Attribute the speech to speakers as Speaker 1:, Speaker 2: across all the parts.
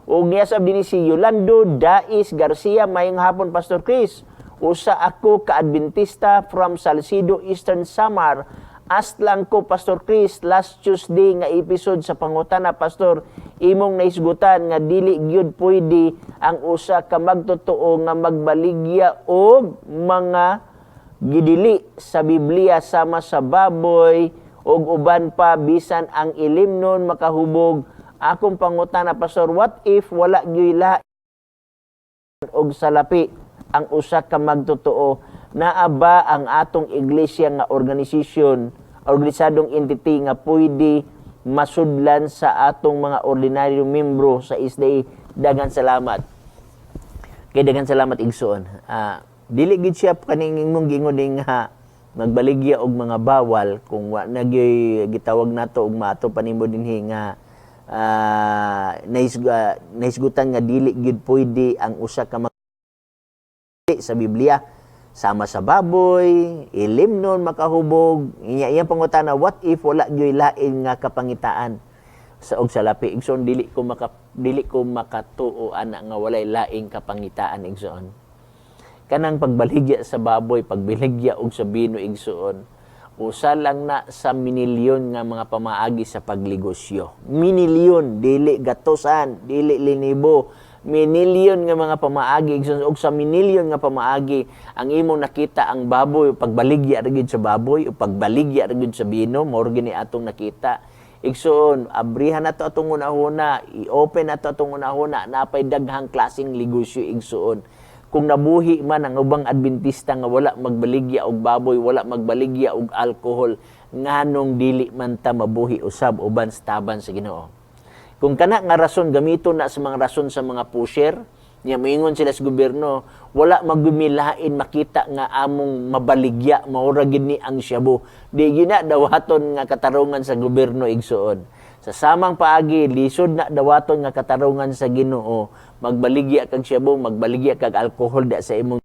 Speaker 1: Ug niya sab dinhi si Yolando Dais Garcia, "Maayong hapon, Pastor Chris. Usa ako ka Adventista from Salcedo, Eastern Samar. Ask lang ko, Pastor Chris, last Tuesday nga episode sa pangutana, Pastor, imong nahisgutan nga dili gyud pwede ang usa ka magtotoo nga magbaligya og mga gidili sa Biblia sama sa baboy ug uban pa, bisan ang ilimnon makahubog. Akong pangutana, Pastor, what if wala gyud lain og salapi ang usa ka magtotoo? Naa ba ang atong iglesia nga organisasyon, organisadong entity nga pwede masudlan sa atong mga ordinaryong membro sa SDA? Daghang salamat." Kay daghang salamat, igsoon. Dili gid siya kaning imong giingon ding nga magbaligya og mga bawal kung wa na gyoy gitawag nato og maato pa nimo dinhi nga nahisgutan nga dili gyud pwede ang usa ka sa Biblia sama sa baboy, ilimnon makahubog. Inya iyang pangutana, what if wala gyoy lain nga kapangitaan sa og salapi? Igsoon, dili ko makatuo ana nga walay laing kapangitaan, igsoon. Kanang pagbaligya sa baboy, pagbaligya og sa bino, igsoon, usa lang na sa minilyon nga mga pamaagi sa pagligosyo. Minilyon, dili gatosan, dili linibo, minilyon nga mga pamaagi, igsoon. Og sa minilyon nga pamaagi, ang imong nakita ang baboy, pagbaligya ra gyud sa baboy o pagbaligya ra gyud sa bino, mao gini atong nakita. Igsoon, abrihan nato atong hunahuna, i-open nato atong hunahuna, napay daghang klaseng negosyo, igsoon. Kung nabuhi man ang ubang Adventista nga wala magbaligya og baboy, wala magbaligya og alkohol, nganong dili man ta mabuhi usab uban sa taban sa Ginoo? Kung kana nga rason gamiton na sa mga rason sa mga pusher, niya moingon sila sa gobyerno, wala magmilain makita nga among mabaligya, mao ra gid ni ang shabu. Di gyud na dawaton nga katarungan sa gobyerno, igsoon. Sa samang paagi, lisod na dawaton nga katarungan sa Ginoo, magbaligya kag shabu, magbaligya kag alkohol da sa imong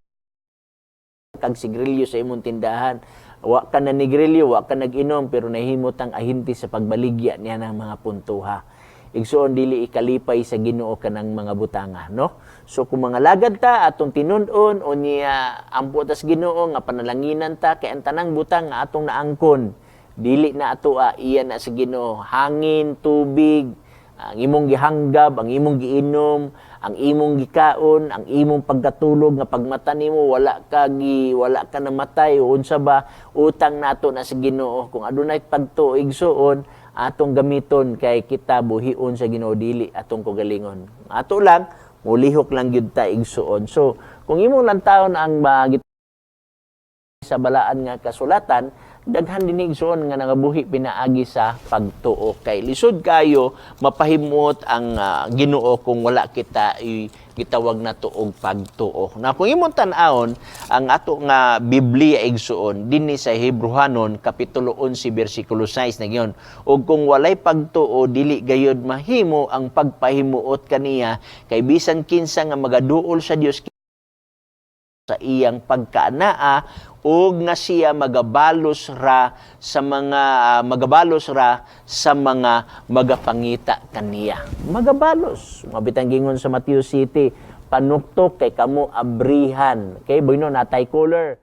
Speaker 1: kag sigrilyo sa imong tindahan. Wa ka na nigrilyo, wa ka nag-inom, pero nahimot ang ahinti sa pagbaligya niya ng mga puntuha. Igsoon, dili ikalipay sa Ginoo kanang mga butanga, no? So kung mga lagad ta atong tinun-on o niya ampo tas Ginoo nga panalanginan ta kay ang tanang butang nga atong naangkon dili na ato, iya na sa Ginoo. Hangin, tubig, ang imong gihanggab, ang imong giinom, ang imong gikaon, ang imong pagkatulog nga pagmata nimo wala ka namatay o unsa ba, utang nato na sa Ginoo. Kung adunay pagtuo, igsoon, atong gamiton kay kita buhion sa Ginoo, dili atong kaugalingon. Ato lang mulihok lang gyud ta, igsoon. So kung imong lantawon ang sa balaan nga kasulatan, daghan din, igsoon, nga nangabuhi pinaagi sa pagtuo kay lisod kayo mapahimot ang Ginoo kung wala kita gitawag nato og pagtuo. Na kung imong tan-awon ang ato nga Biblia, igsoon, dinhi sa Hebrehanon kapitulo 11 bersikulo 6 nagyon, "Ug kung walay pagtuo, dili gayud mahimo ang pagpahimuot kaniya, kay bisan kinsa nga magaduol sa Dios sa iyang pagkaanaa ug nga siya magabalos ra sa mga magapangita kaniya." Magabalos. Mabitang gingon sa Matthew City, "Panuktok kay kamo abrihan." Kay bueno natay color.